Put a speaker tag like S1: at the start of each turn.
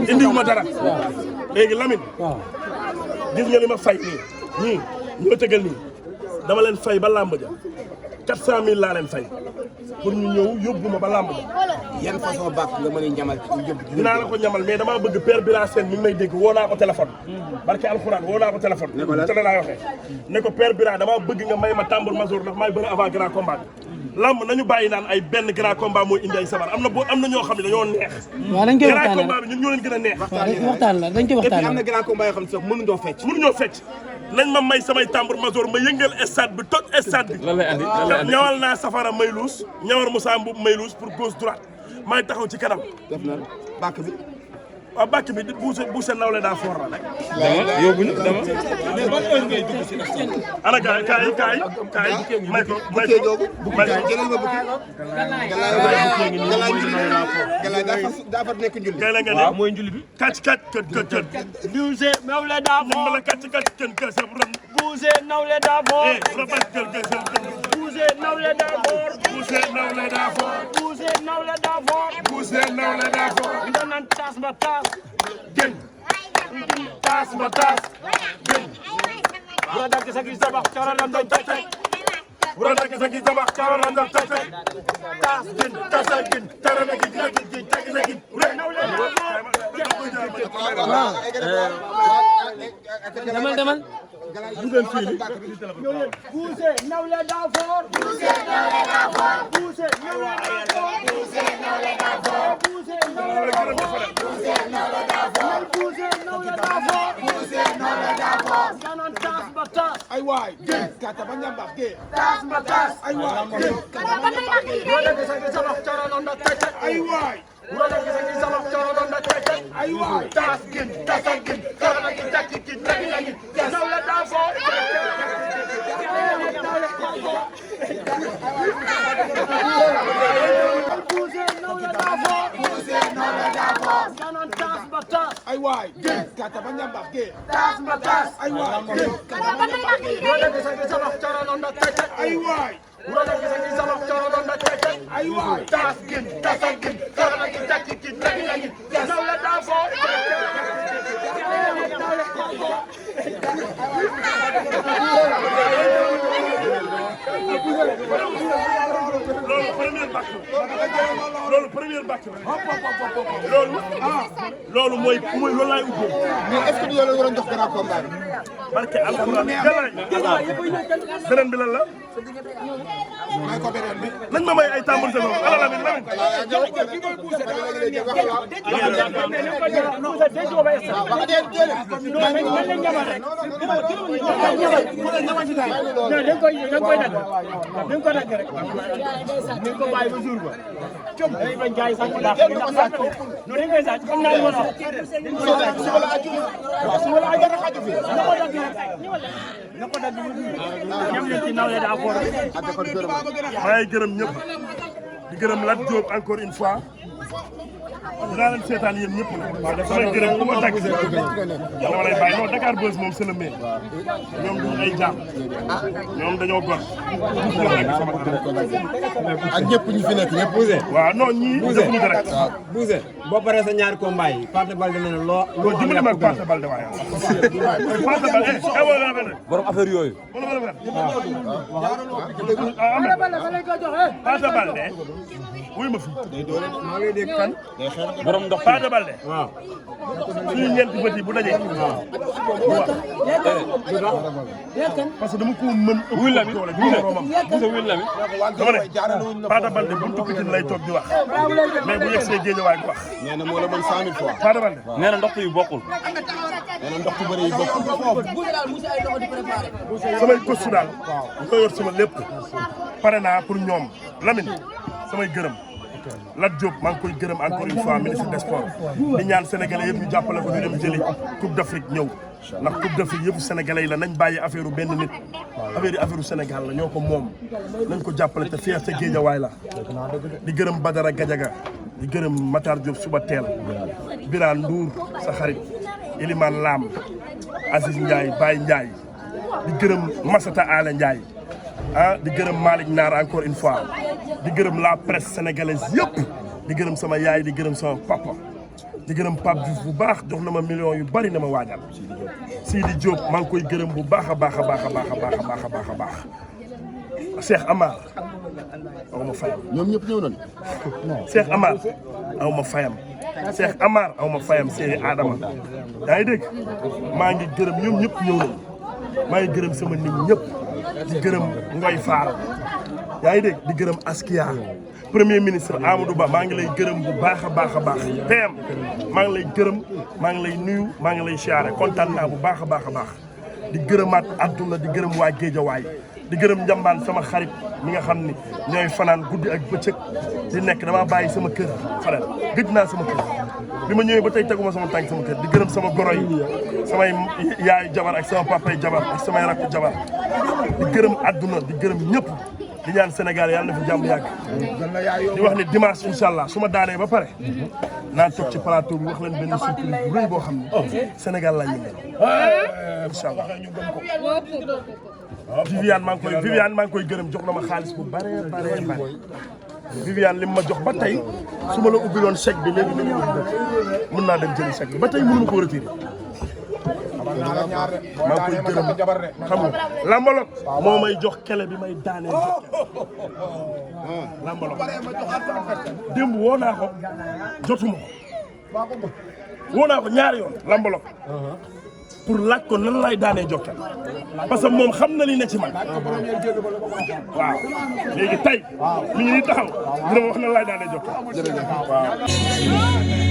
S1: indiwuma dara léegi Lamine gis nga li ma fay nii ñii ñoo tëgal nii dama leen fay ba làmb ja 400 000 laa leen fay pour ñu ñëw yóbbu ma ba làmb ja.
S2: yan façon bàq nga mën a ñamal
S1: dinaa la ko ñamal mais damaa bëgg père Bira Sène mi ngi may dégg woo naa ko téléphone barke alxuraan woo naa ko téléphone te la laay waxee ne ko père Bira damaa bëgg nga may ma tambour major ndax maay bëri avant grand combat lamb nañu bàyyi naan ay benn grand combat mooy indi ay sabar am na ñoo xam ne dañoo neex.
S3: waaw dañ koy
S1: grand combat bi ñun ñoo leen gën a neex.
S3: waxtaan la dañ koy waxtaan la
S2: am na grand combat yoo xam ne sax mënuñoo fecc.
S1: mënuñoo fecc nañ ma may samay tambour major ma yëngal stade bi toj stade bi.
S4: lan lay andi
S1: ñawal naa safara Mayluus ñawal Moussa Mboub Mayluus pour gauche droite may taxaw ci kanam.
S2: def na bàq bi.
S1: waaw bàcc bi buuse nawle daa foor la rek.
S4: dama yóbbuñu dama.
S2: mais ban heure ngay dugg si
S1: ana kaay may ko
S2: jëlal ma bukki. galaay daa fa nekk njulli.
S1: gay la nga ne mooy njulli bi. kàcc kën.
S5: buuse nawle daa foor.
S1: ñoom la kàcc kën kese ren.
S5: buuse nawle daa foor.
S1: rafet kën kese.
S5: buuse nawle daa foor.
S1: buuse nawle daa foor.
S5: buuse nawle daa foor.
S1: buuse nawle daa foor.
S5: ndanan taas ba taas.
S1: gën taas ma taas gën
S5: wura dagg sa gi sabax cara lam doy tete.
S1: wura dagg sa gi sabax cara lam doy tete. taas gën tasa gën tara na gi tagi na gi wura nawle
S3: demal
S1: dugal fii li
S5: buuse nawle daa foor. buuse nawle daa foor. buuse nawle daa foor. buuse nawle daa foor. buuse nawle daa foor. buuse nawle daa foor. buuse nawle daa foor. buuse nawle daa foor. ganan taas ba taas.
S2: ay waay gën kata ba ñambax gën.
S5: taas ba taas.
S2: ay waay gën kata ba ñambax gën.
S5: wura dagg sa gi sabax cara lam doy tete.
S2: ay waay.
S5: wura dagg sa gi sabax cara lam doy tete.
S2: ay waay.
S5: taas gën tasa gën cara na gi tagi gën tagi na gën. nawle daa foor. buuse nawle daa foor. buuse nawle daa foor. ganan taas ba taas.
S2: ay waay gën kata ba ñambax gën.
S5: taas ba taas.
S2: ay waay gën kata ba ñambax gën.
S5: wura dagg sa gi sabax cara lam doy tete.
S2: ay waay.
S5: wura dagg sa gi sabax cara lam doy tete.
S2: ay waay.
S5: taas gën tasa gën cara na gi tagi gën tagi na gën. nawle daa foor.
S1: loolu première bàcc loolu mooy loolu laay ubbee.
S2: mais est-ce que du yow la waroon jox grand combat bi.
S1: barke alxuraan beneen bi lan la.
S2: may ko beneen bi.
S1: nañ ma may ay tambour sa bopp ala Lamine maa ngi gërëm ñëpp di gërëm Lat Diop encore une fois dinaa leen seetaan yéen ñëpp nag. waaw dafa may gërëm ku ma dagg dama lay bàyyi non Dakar Buzz moom c'est le maire ñoom duñu ay jaam ñoom dañoo gor.
S2: ak ñëpp ñi fi nekk ñëpp. Bousse.
S1: waaw non ñii defuñu dara.
S2: waaw Bousse. boo paree sa ñaari combat yi Pathé Baldé nee na loo
S1: dimbali ma ak Pathé Baldé waaye. Pathé Baldé wala benn.
S4: borom affaire yooyu.
S1: wala benn. Pathé Baldé wuy ma fi.
S2: maa ngi dégg kan.
S4: borom ndox
S1: Pathé Baldé.
S2: waaw.
S1: suñu ñeenti bët yi bu dajee. waaw. parce que dama ko mën ëpp.
S4: wuy Lamine
S1: doole bi moromam.
S4: Bousse wuy Lamine.
S1: dama ne Pathé Baldé buntu Pikine lay toog di wax mais bu yegsee Guédiawaye du wax.
S2: nee na moo la mën 100 000 fois.
S1: Pathé Baldé.
S4: nee na ndox yu bokkul.
S2: nee na ndox bu bëri yi bokkul.
S1: samay gëstu daal. ñoo yor sama lépp. pare naa pour ñoom Lamine samay gërëm. Lat Diop maa ngi koy gërëm encore une fois ministre des sports di ñaan sénégalais yëpp ñu jàppale ko ñu dem jëli coupe d'Afrique ñëw ndax coupe d'Afrique yëpp sénégalais yi la nañ bàyyi affaire benn nit affaire Sénégal la ñoo ko moom nañ ko jàppale te fierté Guédiawaye la di gërëm Badara Gadiaga di gërëm Matar Diop suba teel Birane Ndour sa xarit Elimane Lam Aziz Ndiaye Baye Ndiaye di gërëm Massata Ala Ndiaye di gërëm Malick Naar encore une fois di gërëm la presse sénégalaise yëpp di gërëm sama yaay di gërëm sama papa di gërëm Pape Diouf bu baax jox na ma millions yu bari na ma waajal Sidi Diop maa ngi koy gërëm bu baax a baax a baax a baax a baax a baax a baax a baax Cheikh Amar aw ma fayam
S6: ñoom ñëpp ñëw nañu.
S1: Cheikh Amar aw ma fayam Cheikh Amar aw ma fayam Seri Adama yaa ngi dégg maa ngi gërëm ñoom ñëpp ñëw nañu maa ngi gërëm sama nit ñëpp di gërëm Ngoy Faal yaa ngi dégg di gërëm Askia premier ministre Amadou Ba maa ngi lay gërëm bu baax a baax a baax PM maa ngi lay gërëm maa ngi lay nuyu maa ngi lay siyaare kontaan naa bu baax a baax a baax di gërëmaat àdduna di gërëm waa Géejawaay di gërëm njambaan sama xarit mi nga xam ni ñooy fanaan guddi ak bëccëg di nekk damaa bàyyi sama kër fanaan gëj naa sama kër bi ma ñëwee ba tey teguma sama tànk sama kër di gërëm sama goro yi samay yaay jabar ak sama papay jabar ak samay rakku jabar di gërëm àdduna di gërëm ñëpp di ñaan Sénégal yàlla na fi jàmm yàgg di wax ni dimanche incha allah su ma daanee ba pare naan toog ci plateau bi wax leen benn surprise bu rëy boo xam ne Sénégal laa yëngal incha allah Viviane maa ngi koy gërëm jox na ma xaalis bu bare Viviane li ma jox ba tey su ma la ubbiloon chèque bi léegi mën naa dem jëli chèque bi ba tey mënu ma koo retiré maa ngi koy gërëm xam nga lambalok moo may jox kele bi may daanee jox lambalok démb woo naa ko jotuma ko woo naa ko ñaari yoon lambalok pour laaj ko nan lay daanee Jokal parce que moom xam na li ne ci man waaw léegi tey mi ngi nii taxaw dina ma wax nan lay daanee Jokal waaw